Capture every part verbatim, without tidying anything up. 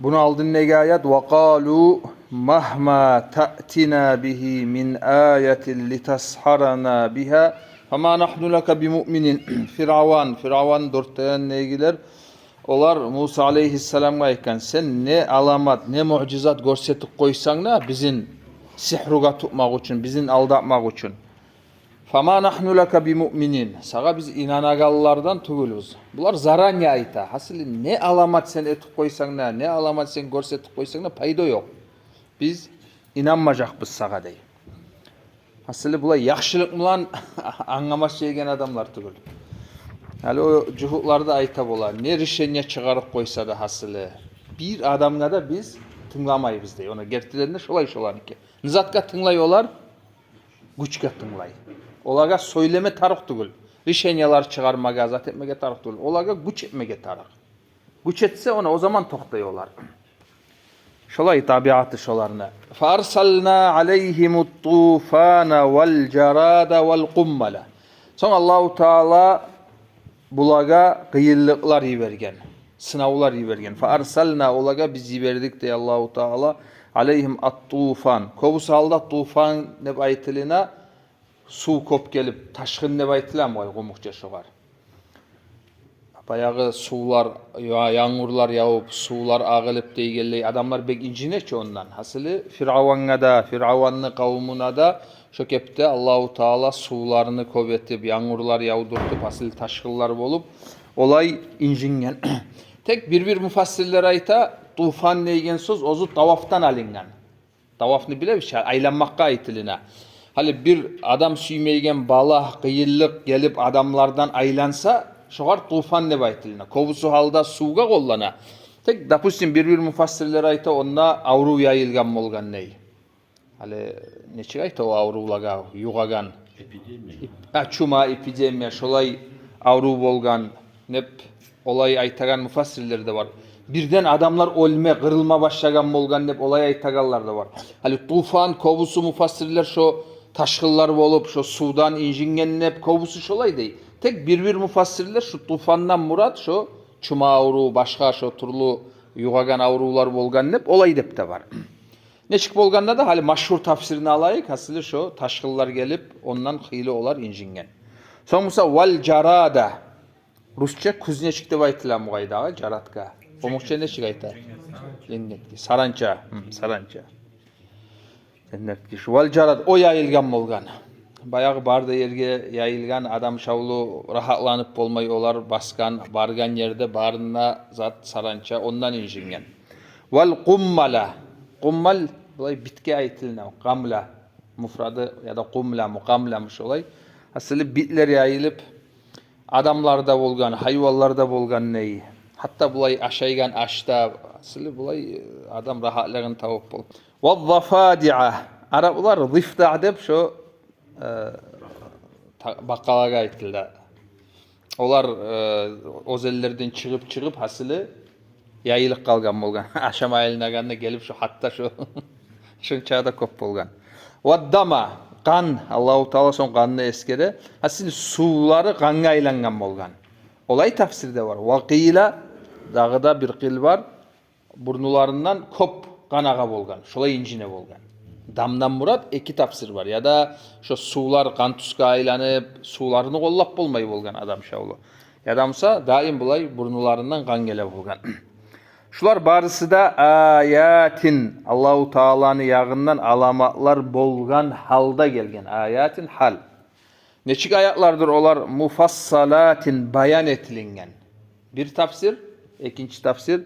Буну алдындагъы аят: «Ва къалу магьма таътина бигьи мин аятин литасгьарана бигьа фама нагьну лака бимуъминин». Фиръаван, Фиръаван, дёрт де янындагъылар, олар Муса алейгьиссаламгъа айтгъан: «Сен не аламат, не муъжизат гёрсетип къойсанг да бизин сигьругъа тутмакъ учун, бизин алдатмакъ учун. Фама нагьну лака бимуъминин. Сагъа биз инанагъанлардан тюгюлбюз». Булар заранее айта. Гьасили, не аламат сен этип къойсанг да, не аламат сен гёрсетип къойсанг да, пайда ёкъ. Биз инанмажакъбыз сагъа, дей. Гьасили, булай яхшылыкъ булан англама сюеген адамлар тюгюл. Гьали о жугьутлар да айта бола, не решение чыгъарып къойса да, гьасили, бир адамгъа да биз тынгламайбыз, дей. Она гертиден де шолай шоланыки. Не затгъа тынглай олар? Гючге тынглай. Олагъа сёйлеме тарыкъ тюгюл. Решениялар чыгъармагъа, зат этмеге тарыкъ тюгюл. Олагъа гюч этмеге тарыкъ. Гюч этсе, она о заман токътай олар. Шолай табиаты шоланы. «Фаарсална алейгьимут туфана вал жарада вал къуммала». Сонг Аллагьу Таала булагъа къыйынлыкълар йиберген, сынавлар йиберген. «Фаарсална», олагъа биз йибердик, дей Аллагьу Таала, «алейгьим ат-туфан». Кёбюсю гьалда туфан деп айтылына, сув кёп гелип, ташгъын деп айтыламы къумукъча шогъар? Баягъы сувлар, я-, янгурлар явуп, сувлар агъылып дегенлей, адамлар бек инжине чи ондан. Гьасили, Фиръавангъа да, Фиръаванны къавумуна да шо кепде Аллагьу Таала сувларыны кёп этип, янгурлар явдуртуп, гьасили, ташгъынлар болуп, олай инжинген. Тек бир-бир муфассирлер айта, туфан деген сёз оьзю тавафдан алынгъан. Тавафны билебиз чи, айланмакъгъа айтылына. Гьали бир адам сюймейген бала, къыйынлыкъ гелип адамлардан айланса, шогъар туфан деп айтылына. Кёбюсю гьалда сувгъа къоллана. Тек, допустим, бир-бир муфассирлер айта, онда аврув яйылгъан болгъан, дей. Гьали нечик айта о аврувлагъа, югъагъан? Эпидемия. Эп-, а, чума, эпидемия, шолай аврув болгъан деп олай айтагъан муфассирлер де бар. Бирден адамлар оьлме, къырылма башлагъан болгъан деп олай айтагъанлар да бар. Гьали туфан, кёбюсю муфассирлер шо ташгъынлар болуп, шо сувдан инжинген деп, кёбюсю шолай дей. Тек бир-бир муфассирлер шо туфандан мурат шо чума аврув, башгъа шо тюрлю югъагъан аврувлар болгъан деп, олай деп де бар. Нечик болгъанда да, гьали машгьур тафсирни алайыкъ, гьасили, шо ташгъынлар гелип, ондан хыйлы олар инжинген. Сонг буса вал жарада. Русча кузнечик деп айтыла мугъайдагъы жарадгъа. Къумукъча нечик айта? Зеннетки. Саранча. Гьм, саранча. Зеннетки. Шу вал жарад, о яйылгъан болгъан. Баягъы бары да ерге яйылгъан, адам шавлу рагьатланып болмай, олар басгъан, баргъан ерде барына зат саранча, ондан инжинген. Вал къуммала. Къуммал, булай битге айтылына, къамла. Муфрады яда къумла, мукъамламы шолай. Гьасили, битлер яйылып, адамлар да болгъан, гьайванлар да болгъан, дей. Гьатта булай ашайгъан аш да, гьасили, булай, э, адам рагьатлыгъын табып бол. Вал зафадиа. Араплар зифда деп шо, э, та-, бакъалагъа айтылды. Олар, э, оьзенлерден чыгъып-чыгъып, гьасили, яйылып къалгъан болгъан. Ашама айланагъанда гелип шо, гьатта шо, шунча да кёп болгъан. Вад дама, къан. Аллагьу Таала сонг къанны эсгере. Гьасили, сувлары къангъа айлангъан болгъан. Олай тафсир де бар. Ва къила, дагъы да бир къил бар. Бурнуларындан кёп къан агъа болгъан, шолай инжине болгъан. Дамдан мурат эки тафсир бар. Яда шо сувлар къан тюсге айланып, сувларыны къоллап болмай болгъан адам шавлу. Яда буса даим булай бурнуларындан къан геле болгъан. Шулар барысы да аятин, Аллагьу Тааланы ягъындан аламатлар болгъан гьалда гелген. Аятин гьал. Нечик аятлардыр олар? Муфассалатин, баян этилинген. Бир тафсир, экинчи тафсир,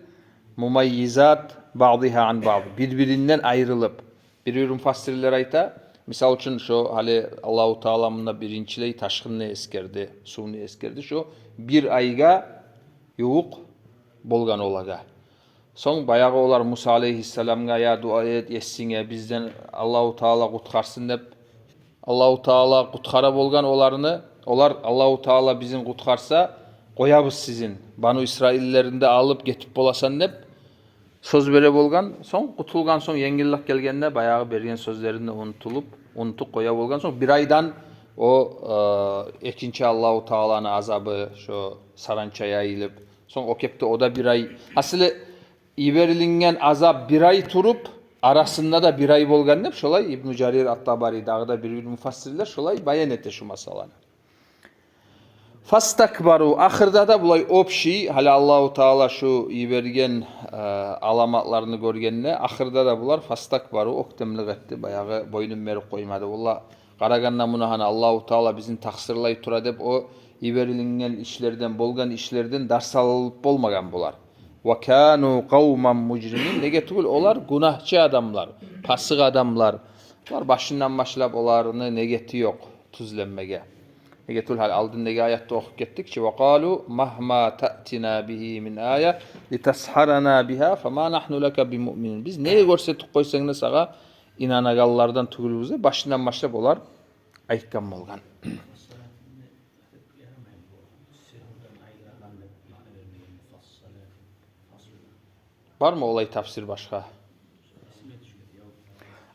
мумаййизат баъдигьа ан баъд. Бир-биринден айрылып. Бир-бир муфассирлер айта, мисал учун, шо гьали Аллагьу Таала мунда биринчилей ташгъынны эсгерди, сувну эсгерди. Шо бир айгъа ювукъ болгъан олагъа. Сонг баягъы олар Муса алейгьиссаламгъа: «Я дуа эт Есинге, бизден Аллагьу Таала къутгъарсын», — деп. Аллагьу Таала къутгъара болгъан оланы. Олар: «Аллагьу Таала бизин къутгъарса, къоябыз сизин. Бану Исраиллени де алып гетип боласан», — деп сёз бере болгъан. Сонг, къутулгъан сонг, енгиллик гелгенде, баягъы берген сёзлерин де унутулуп, унутуп къоя болгъан. Сонг бир айдан о, э, экинчи Аллагьу Тааланы азабы, шо саранча яйылып, сонг о кепде о да бир ай. Гьасили, йиберилинген азап бир ай туруп, арасында да бир ай болгъан деп, шолай Ибну Жарир ат-Табари, дагъы да бир-бир муфассирлер шолай баян эте шу масъаланы. Фастакбару, ахырда да булай общий, гьали Аллагьу Таала шу йиберген, э, аламатларын гёргенде, ахырда да булар фастакбару, оьктемлик этди, баягъы бойнун берип къоймады. Валлагь, къарагъанда муна гьана Аллагьу Таала бизин такъсырлай тура деп, о йиберилинген ишлерден, болгъан ишлерден дарс алып болмагъан булар. Ва кану къавман мужримин, неге тюгюл олар гюнагьчы адамлар, пасыкъ адамлар. Булар башындан башлап оланы негети ёкъ тюзленмеге. Неге тюгюл гьали алдындагъы аятда охуп гетдик чи: «Ва къалу магьма таътина бигьи мин ая литасгьарана бигьа фама нагьну лака бимуъминин». Биз не гёрсетип къойсанг да, сагъа инанагъанлардан тюгюлбюз деп башындан башлап олар айтгъан болгъан. Бармы олай тафсир башгъа?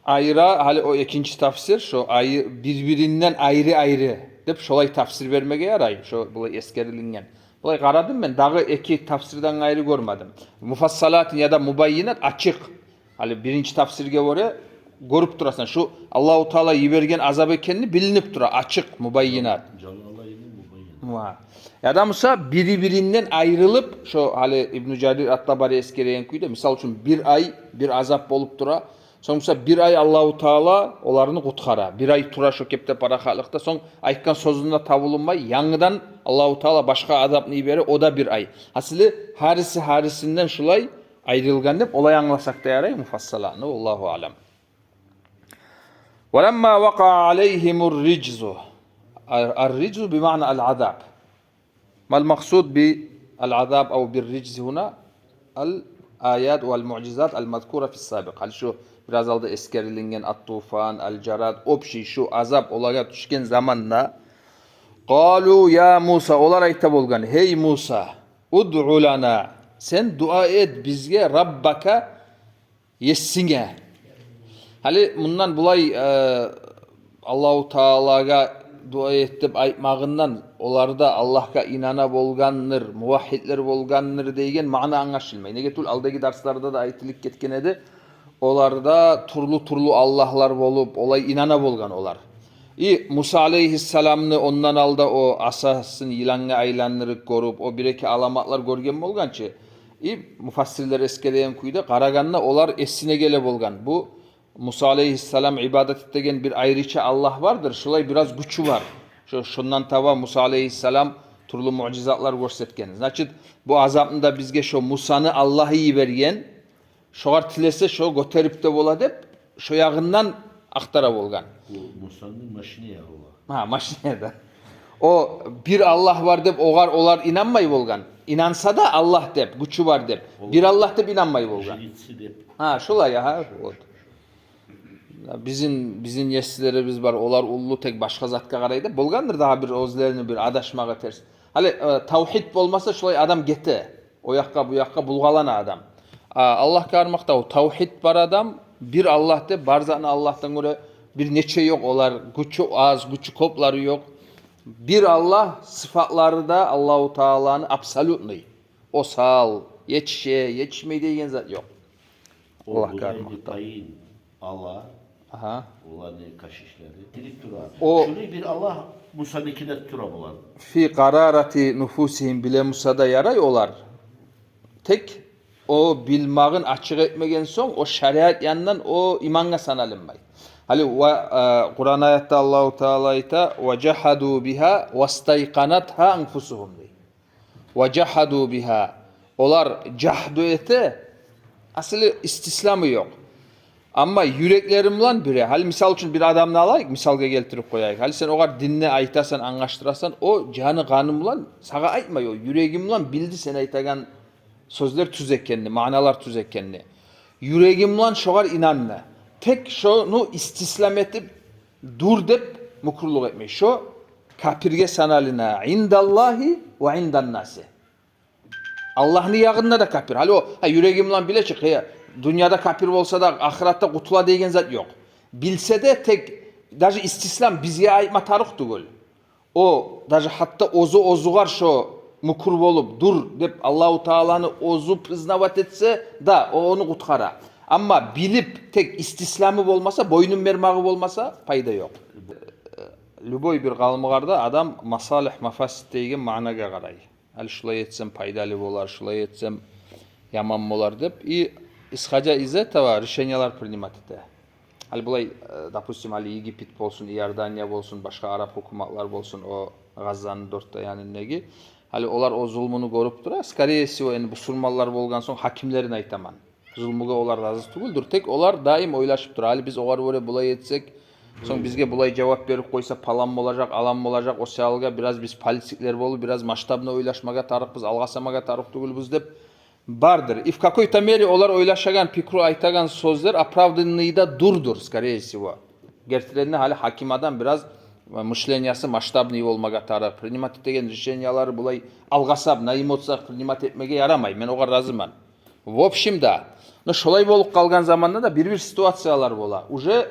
Айыра, гьали о экинчи тафсир, шо айы-, бир-биринден айры-айры деп шолай тафсир бермеге ярай, шо булай эсгерилинген. Булай къарадым мен, дагъы эки тафсирден къайры гёрмедим. Муфассалатын яда мубаййинат — ачыкъ. Гьали биринчи тафсирге гёре гёрюп турасан, шу Аллагьу Таала йиберген азап экени билинип тура, ачыкъ, мубаййинат. Жалалайны мубаййинат. Ва. Яда буса бири-биринден айрылып, шо гьали Ибну Жарир ат-Табари эсгерген кюйде, мисал учун, бир ай бир азап болуп тура, сонг буса бир ай Аллагьу Таала оланы къутгъара, бир ай тура шо кепде парахатлыкъда, сонг айтгъан сёзюнде табулунмай, янгыдан Аллагьу Таала башгъа азапны йибере, о да бир ай. Гьасили, гьариси гьарисинден шулай айрылгъан деп олай англасакъ да ярай муфассаланы, валлагьу аълам. «Ва ламма вакъаъа алайгьимур риджзу». Ар-, ар-риджзу бимаъна аль-азаб. Мал макъсуд би аль-азаб ав бир-риджзи гьуна? Аль-аят валь-муъжизат аль-мазкура фис-сабикъ. Гьали шу бираз алда эсгерилинген ат-туфан, аль-жарад, общий шу азап олагъа тюшген заманда, къалу я Муса, олар айта болгъан: «Гьей Муса, удъу лана, сен дуа эт бизге, раббака, есинге». Гьали мундан булай, э, Аллагьу Таалагъа дуа эт деп айтмагъындан, олар да Аллагьгъа инана болгъандыр, мувагьгьидлер болгъандыр деген маъна англашылмай. Неге тюгюл, алдагъы дарсларда да айтылып гетген эди. Олар да тюрлю-тюрлю аллагьлар болуп, олай инана болгъан олар. И Муса алейгьиссаламны ондан алда о асасын йылангъа айландырып гёрюп, о бир-эки аламатлар гёрген болгъан чы. И муфассирлер эсгереген кюйде, къарагъанда олар эсине геле болгъан. Бу Муса алейгьиссалам ибадат этеген бир айрыча Аллагь бардыр, шулай бираз гючю бар. Шо, шондан таба Муса алейгьиссалам тюрлю муъжизатлар гёрсетген. Значит, бу азапны да бизге шо Мусаны Аллагьы йиберген, шогъар тилесе, шо гётерип де бола деп, шо ягъындан ахтара болгъан. Бу Мусаны машина ягъы бола. Гьа, машина да. О бир Аллагь бар деп, огъар олар инанмай болгъан. Инанса да Аллагь деп, гючю бар деп. Ол бир Аллагь деп инанмай болгъан. Жреци деп. Гьа, шолай, гьа, вот. Бизин, бизин еслерибиз бар, олар уллу, тек башгъа затгъа къарай деп. Болгъандыр дагъы бир оьзлерини бир адашмагъы терс. Гьали, э, тавгьид болмаса, шулай адам гете. О якъгъа, бу якъгъа булгъалана адам. А, Аллагьгъа къармакъда, о тавгьид бар адам, бир Аллагь деп, бар затны Аллагьдан гёре бир нече ёкъ, олар гючю аз, гючю кёплери ёкъ. Бир Аллагь, сыфатлары да Аллагьу Тааланы абсолютный. Осал, етише, етишмей деген зат ёкъ. О Аллагьгъа къармакъда. Пайын ала. Агьа. Оланы кашишлери. Билип тура. О шулай бир Аллагь Мусаныкине тура булар. Фи къарарати нуфусигьим, биле буса да ярай олар. Тек о билмагъын ачыкъ этмеген сонг, о шариат янындан о имангъа саналынмай. Гьали ва, э, Къуран аятда Аллагьу Таала айта: «Ва жагьаду бигьа вастайкъанатгьа анфусугьум», — дей. «Ва жагьаду бигьа». Олар жагьду эте, асылы истисламы ёкъ. Амма юреклери булан бире. Гьали, мисал учун, бир адамны алайыкъ, мисалгъа гелтирип къояйыкъ. Гьали сен огъар динни айтасан, англашдырасан, о жаны-къаны булан сагъа айтмай, о юреги булан билди сен айтагъан сёзлер тюз экенни, маъналар тюз экенни. Юреги булан шогъар инанды. Тек шону истислам этип, дюр деп мюкюрлюк этмей. Шо капирге саналына индаллагьи ва инданнаси. Аллагьны ягъында да капир. Гьали о, гьа, юреги булан биле чи, къыя, дюньяда капир болса да, ахыратда къутула деген зат ёкъ. Билсе де, тек даже истислам бизге айтма тарыкъ тюгюл. О даже гьатта оьзю-оьзюгер шо мюкюр болуп дур деп Аллагьу Тааланы оьзю признавать этсе, да, о ону къутгъара. Амма билип, тек истисламы болмаса, бойнун бермагъы болмаса, пайда ёкъ. Любой бир къалмагъарда адам масалигь, мафасид деген маънагъа къарай. Гьали шулай этсем пайдалы болар, шулай этсем яман болар деп. И исходя из этого решениялар принимать эте. Гьали булай, э, допустим, гьали Египет болсун, Иордания болсун, башгъа араб гьукуматлар болсун, о Гъаззаны дёрт де янындагъы. Гьали олар о зулмуну гёрюп тура, скорее всего, энди бусурманлар болгъан сонг, гьакимлерин айтаман. Зулмугъа олар рази тюгюлдюр. Тек олар даим ойлашып тура. Гьали биз огъар гёре булай этсек, сонг бизге булай жавап берип къойса, палан болажакъ, алан болажакъ. О саялгъа бираз биз политиклер болуп, бираз масштабно ойлашмагъа тарыкъбыз, алгъасамагъа тарыкъ тюгюлбюз деп бардыр. И в какой-то мере олар ойлашагъан пикру, айтагъан сёзлер оправданный да дурдур, скорее всего. Гертиден де, гьали гьаким адам бираз, э, мышлениясы масштабный болмагъа тарыкъ, принимать этеген решениялары булай алгъасап, на эмоциях принимать этмеге ярамай. Мен огъар разиман. В общем, да. Но шолай болуп къалгъан заманда да бир-бир ситуациялар бола. Уже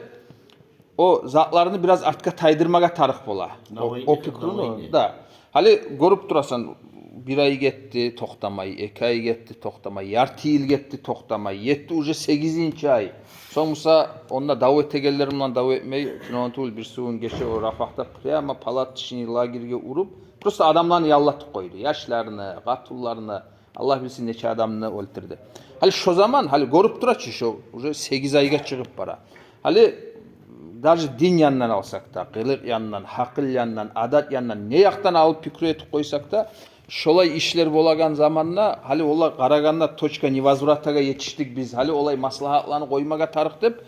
о затларыны бираз артгъа тайдырмагъа тарыкъ бола. О, о пикруну, да. Гьали гёрюп турасан, бир ай гетди, токътамай, эки ай гетди, токътамай, ярты йыл гетди, токътамай, етди уже сегизинчи ай. Сонг буса онда дав этегенлер булан дав этмей, шундан тюгюл, бирсигюн гече о Рафагьда прямо палаточный лагерьге уруп, просто адамланы яллатып къойду. Яшларыны, къатынларыны, Аллагь билсин нече адамны оьлтюрдю. Гьали шо заман, гьали гёрюп тура чы, шо уже сегиз айгъа чыгъып бара. Гьали даже дин янындан алсакъ да, къылыкъ янындан, гьакъыл янындан, адат янындан, не якъдан алып пикру этип къойсакъ да, шолай ишлер болагъан заманда, гьали олар къарагъанда точка невозвратагъа етишдик биз, гьали олай маслагьатланы къоймагъа тарыкъ деп,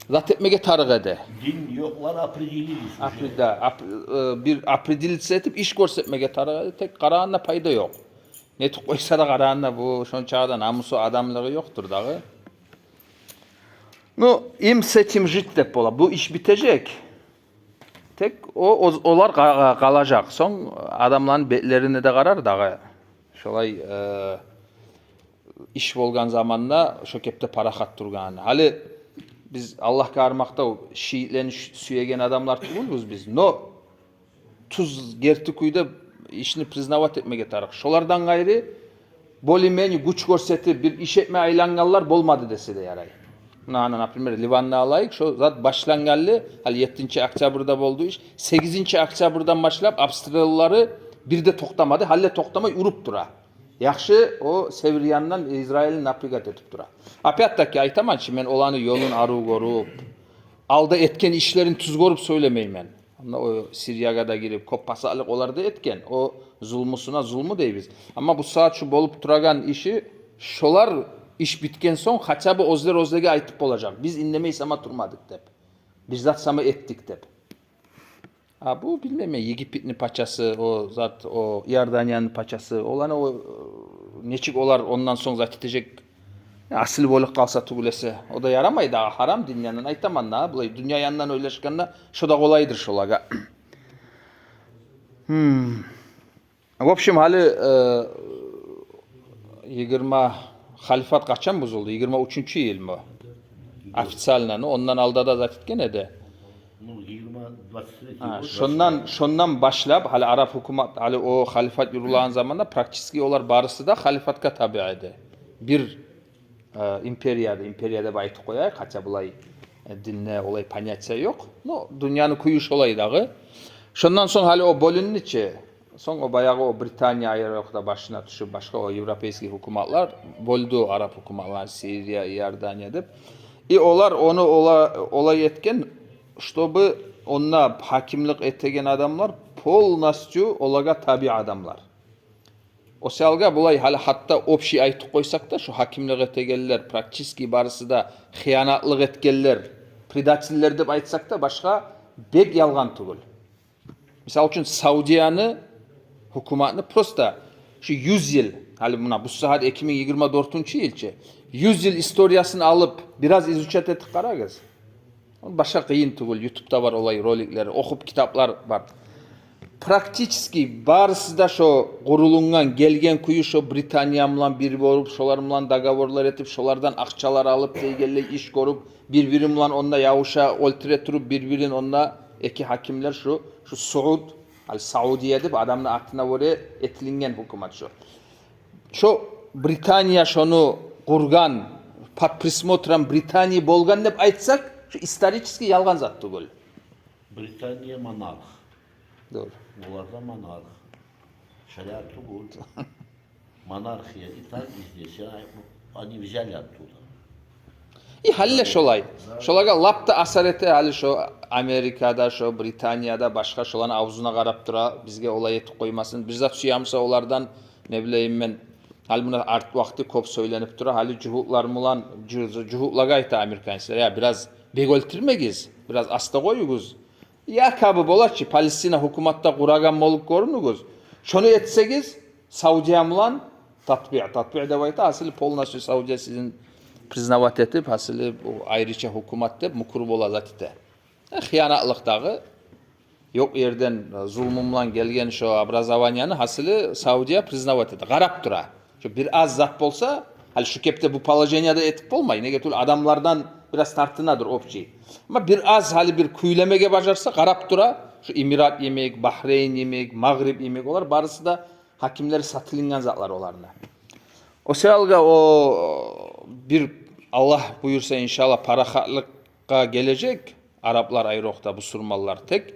зат этмеге тарыкъ эди. Дин ёкълар определились уже. Опре-, да, оп-, э, бир определиться этип, иш гёрсетмеге тарыкъ эди. Тек къарагъанда пайда ёкъ. Нетип къойса да, къарагъанда бу шончакъы да намусу, адамлыгъы ёкъдур дагъы. Ну, им с этим жить деп бола. Бу иш битежек. Тек о, о, олар къа-, къа-, къалажакъ. Сонг адамланы бетлерине де къарар дагъы. Шолай, э, иш болгъан заманда шо кепде парахат тургъан. Гьали биз, Аллагьгъа къармакъда, шиитлени сю-, сюеген адамлар тюгюлбюз биз. Но тюз, герти кюйде ишни признавать этмеге тарыкъ. Шолардан къайры более-менее гюч гёрсетип, бир иш этме айлангъанлар болмады десе де ярай. Муна, ана, например, Ливанны алайыкъ, шо зат башлангъанлы, гьали еттинчи октябрда болду иш. Сегизинчи октябрдан башлап обстреллары бир де токътамады, гьали де токътамай уруп тура. Яхшы, о север янындан Израильни напрягать этип тура. Опять-таки айтаман чы, мен оланы ёлун арив гёрюп, алда этген ишлерин тюз гёрюп сёйлемеймен. Онда о Сириягъа да гирип, кёп пасатлыкъ олар да этген. О зулмусуна зулму дейбиз. Амма бу сагьат шу болуп турагъан иши, шолар иш битген сонг, хотя бы оьзлер оьзлеге айтып болажакъ: «Биз индемей сама турмадыкъ», — деп. «Биз зат сама этдик», — деп. А бу, билмеймен, Египетни пачасы, о зат, о Иорданияны пачасы, оланы о, нечик олар ондан сонг зат этежек, асил болуп къалса тюгюл эсе, о да ярамай дагъы, гьарам дин янындан, айтаман да, булай дюнья янындан ойлашгъанда, шо да къолайдыр шолагъа. Гьм. В общем, гьали, э, йигирма, халифат къачан бузулду? Йигирма уьчюнчю йылмы? Официально, ну, ондан алда да зат этген эди. Ну, йигирма, двадцать третий год. Шондан, шондан башлап, гьали араб гьукумат, гьали о халифат юрюлеген заманда практически олар барысы да халифатгъа таби эди. Бир, э, империяда, империя деп айтып къояйыкъ, хотя булай, э, динде олай понятие ёкъ. Но дюньяны кюю шолай дагъы. Шондан сонг гьали о бёлюндю чи, сонг о баягъы о Британия айрокъда башына тюшюп, башгъа о европейский гьукуматлар бёлдю араб гьукуматлар, Сирия, Иордания деп. И олар ону ола-, олай этген, чтобы онда гьакимлик этеген адамлар полностью олагъа таби адамлар. О саялгъа булай гьали гьатта общий айтып къойсакъ да, шу гьакимлик этегенлер практически барысы да хыянатлыкъ этгенлер, предательлер деп айтсакъ да, башгъа бек ялгъан тюгюл. Мисал учун, Саудияны гьукуматны просто шу юз йыл, гьали муна бу сагьат эки минг йигирма дёртюнчю йыл чы, юз йыл историясын алып, бираз изучать этип къарагъыз. Башгъа къыйын тюгюл, ютубда бар олай роликлер, охуп китаплар бар. Практически барысы да шо къурулунгъан, гелген кюю шо Британия булан бир болуп, шолар булан договорлар этип, шолардан акъчалар алып, дегенлей иш гёрюп, бир-бири булан онда явуша, оьлтюре туруп, бир-бирин онда эки гьакимлер, шу, шу Сауд, Ал-Саудия деп адамны атына гёре этилинген гьукумат шо. Шо Британия шону къургъан, под присмотром Британии болгъан деп айтсакъ, шо исторически ялгъан зат тюгюл. Британия монарх. Дагъы. Олар да монарх. Шариат тюгюл. Монархия и так везде. Они взяли оттуда. И гьали шолай. Шолагъа лап да асар эте гьали шо Америкада, шо Британияда, башгъа шоланы авзуна къарап тура, бизге олай этип къоймасын. Бир зат сюе буса олардан, не билейим мен, гьали муна арт вакъти кёп сёйленип тура, гьали жугьутлар булан, жу-, жугьутлагъа айта американецлер: «Я, бираз бек оьлтюрмегиз, бираз аста къоюгъуз. Якобы бола чы, Палестина гьукумат да къурагъан болуп гёрюнюгюз. Шону этсегиз, Саудия булан татбиъ, татбиъ деп айта, гьасили полностью Саудия сизин признавать этип, гьасили бу айрыча гьукумат деп мюкюр бола зат эте». Э, хыянатлыкъ дагъы. Ёкъ ерден, э, зулму булан гелген шо образованияны гьасили Саудия признавать эте, къарап тура. Шо бир аз зат болса, гьали шу кепде бу положенияда этип болмай. Неге тюгюл адамлардан бираз тартынадыр общий. Амма бир аз гьали бир кюйлемеге бажарса, къарап тура, шу Эмират йимик, Бахрейн йимик, Магъриб йимик, олар барысы да гьакимлер сатылынгъан затлар оланы. О саялгъа о бир, Аллагь буюрса, иншаллагь, парахатлыкъгъа гележек араплар, айрокъда бусурманлар. Тек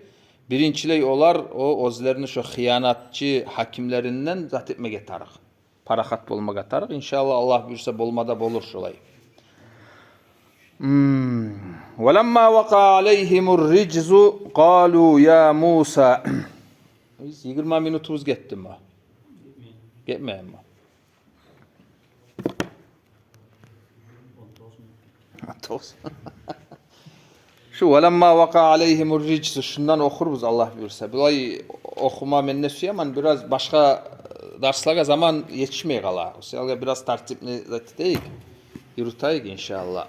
биринчилей олар о оьзлерини шо хыянатчы гьакимлеринден зат этмеге тарыкъ. Парахат болмагъа тарыкъ. Иншаллагь, Аллагь буюрса, болма да болур шолай. Мм. «Ва ламма вакъаъа алайгьимур риджзу къалу я Муса». Биз йигирма минутубуз гетдими? Гетмегенми? Шу «Ва ламма вакъаъа алайгьимур риджзу», шундан охурбуз, Аллагь буюрса. Булай охума мен де сюемен, бираз башгъа, э, дарслагъа заман етишмей къала. О саялгъа бираз тартипни зат этейик, юрютейик, иншаллагь.